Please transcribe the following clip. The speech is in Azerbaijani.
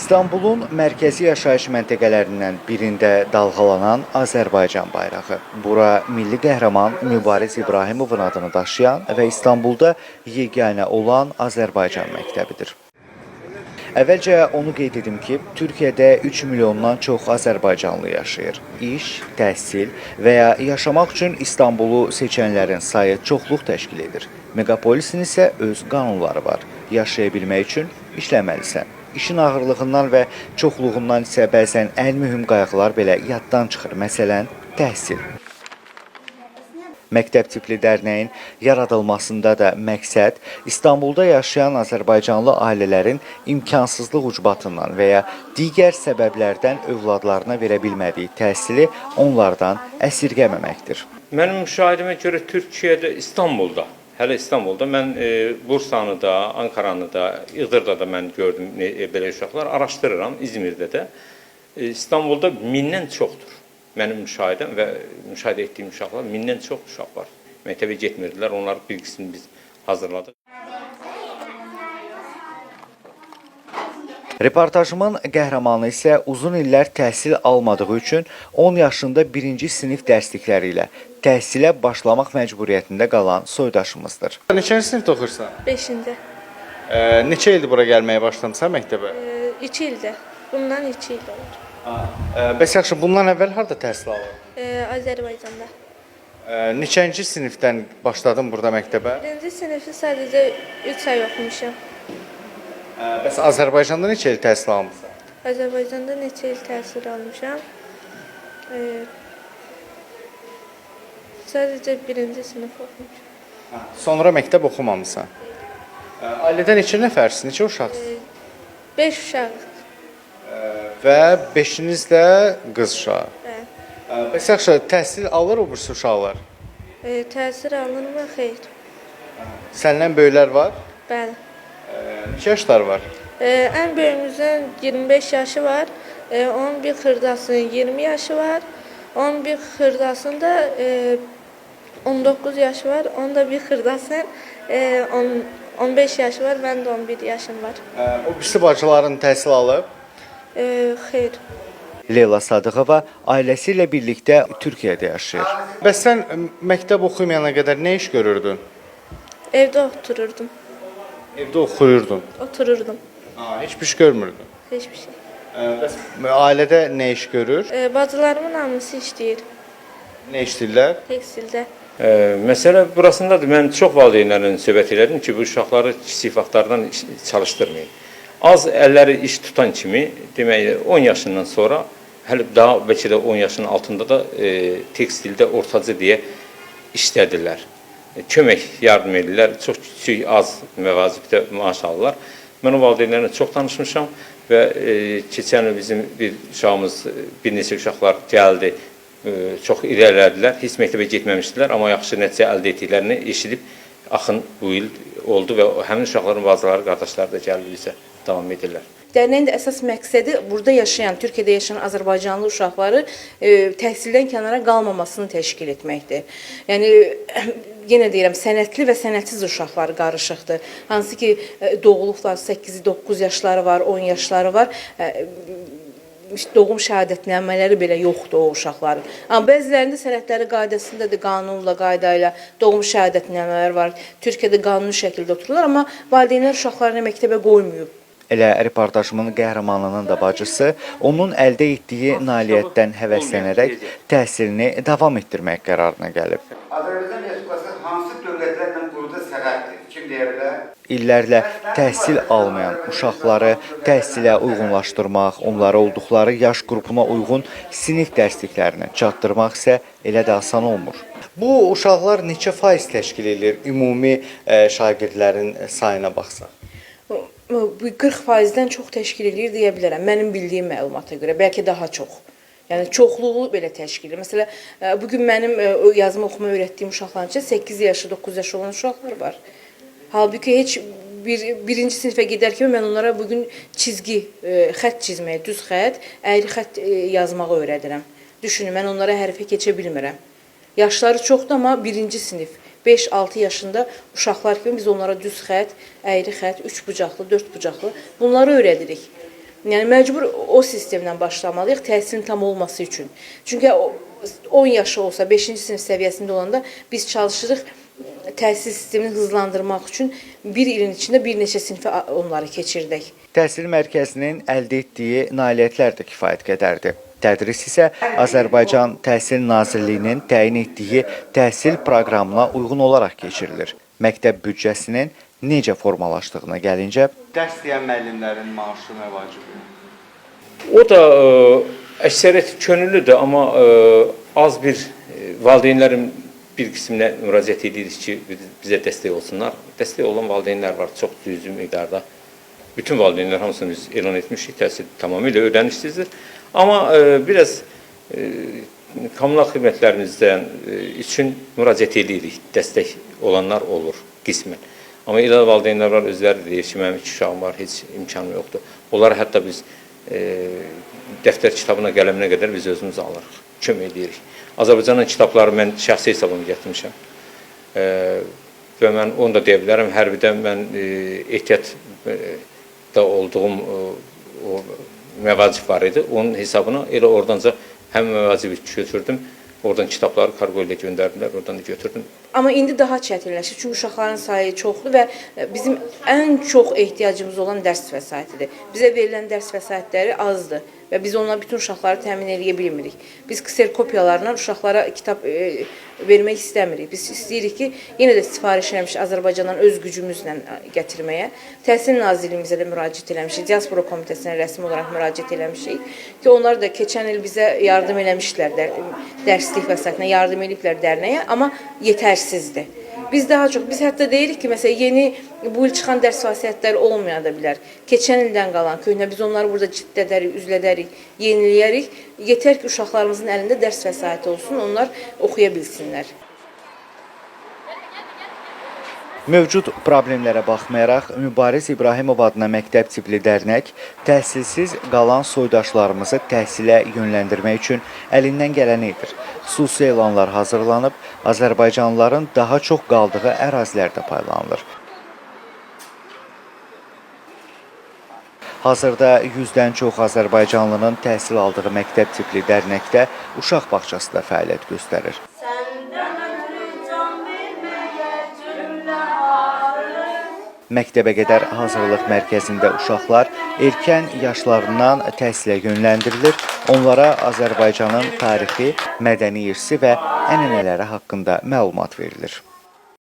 İstanbulun mərkəzi yaşayış məntəqələrindən birində dalğalanan Azərbaycan bayrağı. Bura milli qəhrəman Mübariz İbrahimovun adını daşıyan və İstanbulda yeganə olan Azərbaycan məktəbidir. Əvvəlcə onu qeyd edim ki, Türkiyədə 3 milyondan çox azərbaycanlı yaşayır. İş, təhsil və ya yaşamaq üçün İstanbulu seçənlərin sayı çoxluq təşkil edir. Megapolisin isə öz qanunları var. Yaşaya bilmək üçün işləməlisən. İşin ağırlığından və çoxluğundan isə bəzən ən mühüm qayğılar belə yaddan çıxır. Məsələn, təhsil. Məktəb tipli dərnəyin yaradılmasında da məqsəd İstanbulda yaşayan azərbaycanlı ailələrin imkansızlıq ucbatından və ya digər səbəblərdən övladlarına verə bilmədiyi təhsili onlardan əsirgəməməkdir. Mənim müşahidəmə görə Türkiyədə, İstanbulda, hələ İstanbulda mən Bursanı da, Ankaranı da, Iğdırda da mən gördüm belə uşaqlar, araşdırıram, İzmirdə də. İstanbulda 1000-dən çoxdur. Mənim müşahidəm və müşahidə etdiyim uşaqlar 1000-dən çox uşaq var. Məktəbə getmirdilər, onlar bir qismini biz hazırladıq. Reportajımın qəhrəmanı isə uzun illər təhsil almadığı üçün 10 yaşında birinci sinif dərslikləri ilə təhsilə başlamaq məcburiyyətində qalan soydaşımızdır. Neçənci sinifdə oxuyursan? 5-ci. Neçə ildir bura gəlməyə başlamısan məktəbə? 2 ildir. Bundan 2 il olur. Bəs yaxşı, bundan əvvəl harda təhsil alırdın? Azərbaycanda. Neçənci sinifdən başladın burada məktəbə? Birinci sinifi sadəcə 3 ay oxumuşam. Bəs Azərbaycanda neçə il təhsil almısan? Azərbaycanda neçə il təhsil almışam? Sadəcə birinci sinif oxumuşam. Sonra məktəb oxumamısan. Ailədə neçə nəfərsin, neçə uşaqsın? 5 uşaq. Və beşiniz də qız uşağı. Bəli. Bəs yaxşı, təhsil alır o birisi uşaqlar? Təhsil alınmı? Xeyr. Səndən böyüklər var? Bəli. Neçə yaşlar var? Ən böyüyümüzün 25 yaşı var. Onun bir xırdasının 20 yaşı var. Onun bir xırdasının da 19 yaşı var. Onun da bir xırdasının 15 yaşı var. Mənim də 11 yaşım var. O birisi bacıların təhsil alıb? Xeyr. Leyla Sadıqova ailəsi ilə birlikdə Türkiyədə yaşayır. Bəs sən məktəb oxumayana qədər nə iş görürdün? Evdə otururdum. Evdə oxuyurdun. Otururdum. Heç bir iş görmürdün. Heç bir şey. Bəs ailədə nə iş görür? Bacılarımın hamısı işləyir. Nə işləyirlər? Tekstildə. Məsələ burasındadır. Mən çox valideynlərlə söhbət elədim ki, bu uşaqları kiçik vaxtlardan çalışdırmayın. Az əlləri iş tutan kimi, demək 10 yaşından sonra, hələ daha bəlkə də 10 yaşının altında da tekstildə ortacı deyə işlədirlər. Kömək yardım edirlər, çox kiçik, az məvacibdə maaş alırlar. Mən o valideynlərlə çox danışmışam və keçən il bizim bir uşağımız, bir neçə uşaqlar gəldi, çox irəlilədilər, heç məktəbə getməmişdilər, amma yaxşı nəticə əldə etdiklərini eşidib, axın bu il oldu və həmin uşaqların bacıları, qardaşları da gəlib bizə davam edirlər. Dərnəyin də əsas məqsədi burada yaşayan, Türkiyədə yaşayan azərbaycanlı uşaqları təhsildən kənara qalmamasını təşkil etməkdir. Yəni, yenə deyirəm, sənətli və sənətsiz uşaqlar qarışıqdır. Hansı ki, doğulublar, 8-9 yaşları var, 10 yaşları var. Doğum şəhadətnamələri belə yoxdur o uşaqların. Amma bəzilərində sənədləri qaydasındadır, qanunla, qayda ilə doğum şəhadətnamələri var. Türkiyədə qanuni şəkildə otururlar, amma valideynlər uşaqlarını məktəbə qoymayıb. Elə reportajımın qəhrəmanının da bacısı onun əldə etdiyi nailiyyətdən həvəslənərək təhsilini davam etdirmək qərarına gəlib. Azərbaycan Respublikası hansı dövlətlərlə qurduğu sərhəddir? Kim deyə bilər? İllərlə təhsil almayan uşaqları təhsilə uyğunlaşdırmaq, onlara olduqları yaş qrupuna uyğun sinif dərsliklərini çatdırmaq isə elə də asan olmur. Bu uşaqlar neçə faiz təşkil edir ümumi şagirdlərin sayına baxsaq? Bu 40%-dən çox təşkil edir deyə bilərəm. Mənim bildiyim məlumata görə, bəlkə daha çox. Yəni çoxluğu belə təşkil edir. Məsələn, bugün mənim yazma oxuma öyrətdiyim uşaqların içində 8 yaşı, 9 yaşı olan uşaqlar var. Halbuki heç birinci sinifə gedərkən mən onlara bugün çizgi, xətt çizməyi, düz xətt, əyri xətt yazmağı öyrədirəm. Düşünün, mən onlara hərfə keçə bilmirəm. Yaşları çoxdur, amma birinci sinif, 5-6 yaşında uşaqlar kimi biz onlara düz xətt, əyri xətt, üç bucaqlı, dörd bucaqlı bunları öyrədirik. Yəni məcbur o sistemdən başlamalıyıq təhsilin tam olması üçün. Çünki 10 yaşı olsa, 5-ci sinif səviyyəsində olanda biz çalışırıq təhsil sistemini hızlandırmaq üçün bir ilin içində bir neçə sinifə onları keçirdək. Təhsil mərkəzinin əldə etdiyi nailiyyətlər də kifayət qədərdir. Tədris isə Azərbaycan Təhsil Nazirliyinin təyin etdiyi təhsil proqramına uyğun olaraq keçirilir. Məktəb büdcəsinin necə formalaşdığına gəlincə, Dərs deyən müəllimlərin maaşı nə vacibi? O da əksəriyyət könüllüdür, amma az bir valideynlərin bir qisminə müraciət edirik ki, bizə dəstək olsunlar. Dəstək olan valideynlər var, çox cüzi miqdarda. Bütün valideynlər hamısını biz elan etmişik, təhsil tamamilə ödənişsizdir. Amma biraz kommunal xidmətlərimizdən üçün müraciət edirik, dəstək olanlar olur qismən. Amma elə valideynlər var, özləri deyir ki, mənim iki uşağım var, heç imkanım yoxdur. Onlara hətta biz dəftər kitabına, qələminə qədər biz özümüz alırıq, kömək edirik. Azərbaycanın kitabları mən şəxsi hesabımı gətirmişəm. Və mən onu da deyə bilərəm, hərbidə mən ehtiyat da olduğum o məvacib var idi. Onun hesabına elə oradanca həm məvacibi götürdüm, oradan kitabları kargo ilə göndərdilər, oradan da götürdüm. Amma indi daha çətinləşir. Çünki uşaqların sayı çoxdur və bizim ən çox ehtiyacımız olan dərs vəsaitidir. Bizə verilən dərs vəsaitləri azdır və biz onunla bütün uşaqları təmin eləyə bilmirik. Biz kserkopiyalarla uşaqlara kitab vermək istəmirik. Biz istəyirik ki, yenə də sifariş eləmiş Azərbaycandan öz gücümüzlə gətirməyə. Təhsil Nazirliyimizə də müraciət eləmişik, Diaspora Komitəsinə rəsmi olaraq müraciət eləmişik ki, onlar da keçən il bizə yardım eləmişdilər, dərslik vəsaitinə yardım eləyiblər dərnəyə, amma yetərsizdir. Biz daha çox, biz hətta deyirik ki, məsələn, yeni bu il çıxan dərs vəsaitləri olmaya da bilər. Keçən ildən qalan köhnə, biz onları burada cildlədərik, üzlədərik, yeniləyərik. Yetər ki, uşaqlarımızın əlində dərs vəsaiti olsun, onlar oxuya bilsinlər. Mövcud problemlərə baxmayaraq, Mübariz İbrahimov adına məktəb tipli dərnək təhsilsiz qalan soydaşlarımızı təhsilə yönləndirmək üçün əlindən gələni edir. Xüsusi elanlar hazırlanıb, Azərbaycanlıların daha çox qaldığı ərazilərdə paylanılır. Hazırda 100-dən çox Azərbaycanlının təhsil aldığı məktəb tipli dərnəkdə uşaq bağçası da fəaliyyət göstərir. Məktəbə qədər hazırlıq mərkəzində uşaqlar erkən yaşlarından təhsilə yönləndirilir. Onlara Azərbaycanın tarixi, mədəni irsi və ənənələri haqqında məlumat verilir.